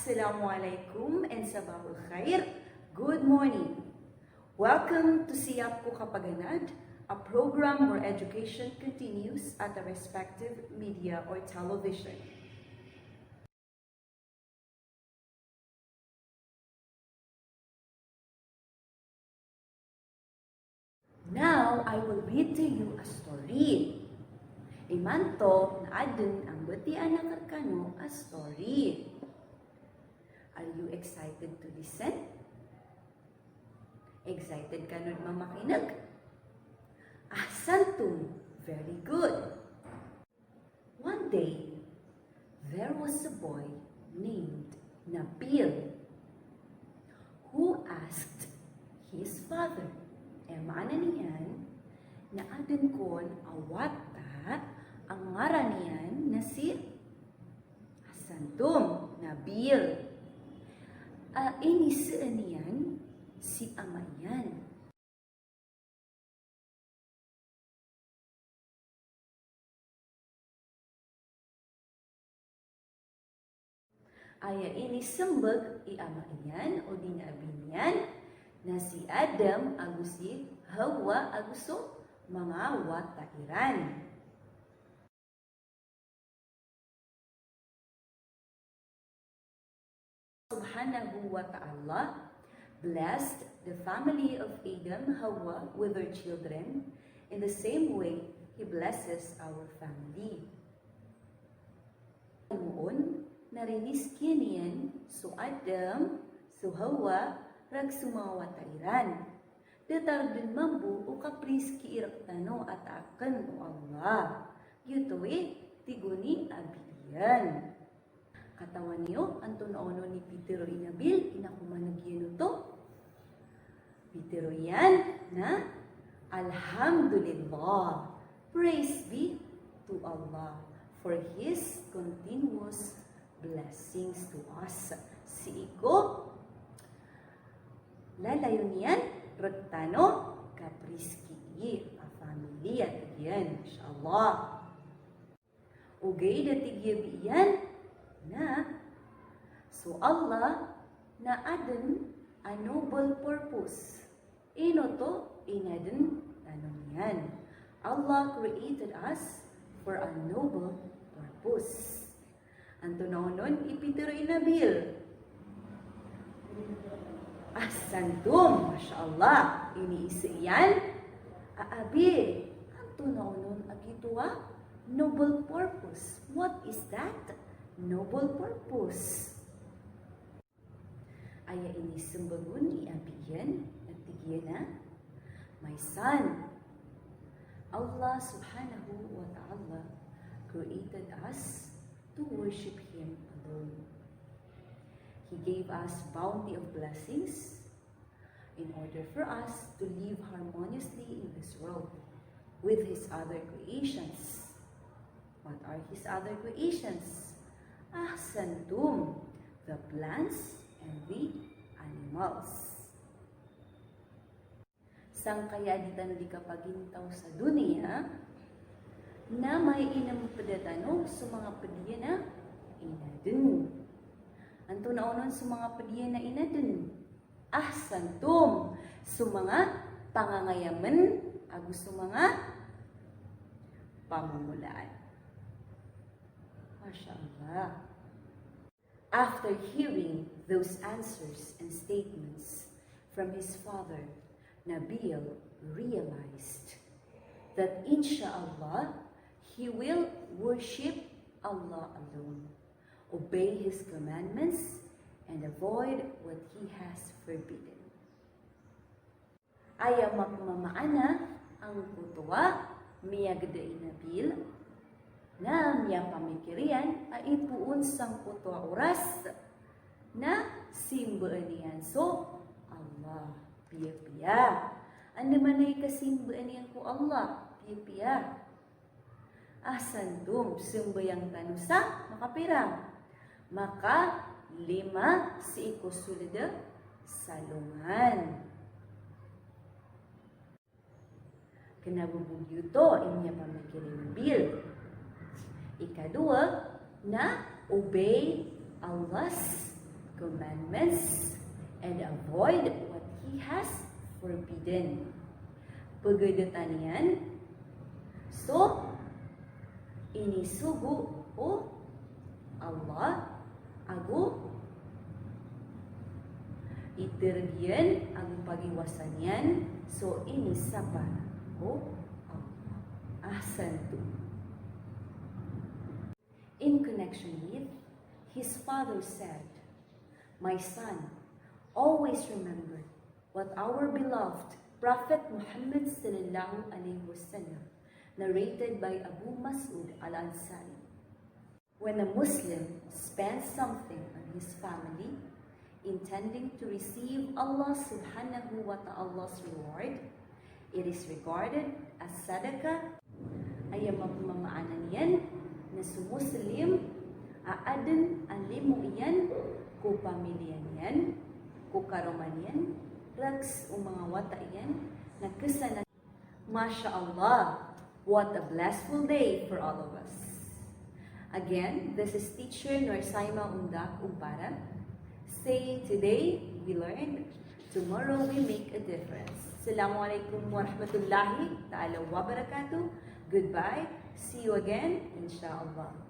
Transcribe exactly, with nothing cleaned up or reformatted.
Assalamu alaikum and sabahul khair. Good morning. Welcome to Siyap Ko Kapaganad, a program where education continues at a respective media or television. Now, I will read to you a story. Imanto na adn a mbatiya akn rkano a story. Are you excited to listen? Excited kano dn mamakin'g? Ahsantum, very good. One day, there was a boy named Nabil who asked his father, aya maana niyan na adn kon a wata a ngaran iyan na si, ahsantum, Nabil, a inisaan iyan si ama iyan. Aya inismbag i ama iyan odi na abi niyan na si Adam ago si Hawa ago so manga wata iran. Subhanahu wa Ta'ala blessed the family of Adam, Hawa, with their children. In the same way, He blesses our family. Moon, na rinizkian iyan so Adam, so Hawa, rk so manga wata iran. Datar dn mambo o kaprizkii rktano a taakn o Allah. Giyoto i tig o ni abi iyan. Katawan iyo, antonaa onon i pitharo i Nabil, ino ko maneg iyan oto? Pitharo iyan na, Alhamdulillah, praise be to Allah for His continuous blessings to us. Sii ko lalayon iyan rktano kaprizkii a family a tig iyan, masha Allah. Ogaid a tig i abi iyan na so Allah na adn a noble purpose. Ino oto? Inadn tano niyan. Allah created us for a noble purpose. Antonaa onon i pitharo i Nabil? Ahsantum, masha Allah, iniiza iyan a abi. Antonaa onon a giyoto a noble purpose? What is that noble purpose? Aya inismbag on i abi iyan, a tig iyan a, My son, Allah subhanahu wa ta'ala created us to worship Him alone. He gave us bounty of blessings in order for us to live harmoniously in this world with His other creations. What are His other creations? Ahsantum, the plants and the animals. Sangkaya a di tano di kapagintaw sa doniya, na mainimpd tano so manga pd iyan a inadn. Antonaa onon so manga pd iyan a inadn? Ahsantum, so manga pangangayamn ago so manga pamomolaan. Masha Allah. After hearing those answers and statements from his father, Nabil realized that, insha Allah, he will worship Allah alone, obey His commandments, and avoid what He has forbidden. Aya mapmamaana angkoto a miyagda i Nabil na miyapamikir iyan a ipoon sangkoto a oras na simbaan iyan so Allah piyapiya. Andamanaya i kasimbaan iyan ko Allah piyapiya? Ahsantum, sambayang tano sa makapira? Makalima sii ko sold sa alongan. Kna bo giyoto i miyapamikir i Nabil. Ikadowa na obey Allah's commandments and avoid what he has forbidden. Pegedetan iyan so inisogo o Allah ago itereg iyan ago pagiwasan iyan so inisapar o Allah. Ahsantum. In connection with, his father said, "My son, always remember what our beloved Prophet Muhammad sallallahu alaihi wasallam narrated by Abu Mas'ud Al-Ansari. When a Muslim spends something on his family, intending to receive Allah subhanahu wa ta'ala's reward, it is regarded as sadaqah." Aya mapmamaana niyan na so Muslim a aden a limo iyan ko pamilya niyan, ko karoma niyan, rakhs o manga wata iyan, na kesana. Masha Allah, what a blissful day for all of us. Again, this is teacher Norsaima Undak Umpara, saying today we learned, tomorrow we make a difference. Assalamu alaikum warahmatullahi ta'ala wabarakatuh. Goodbye. See you again, inshallah.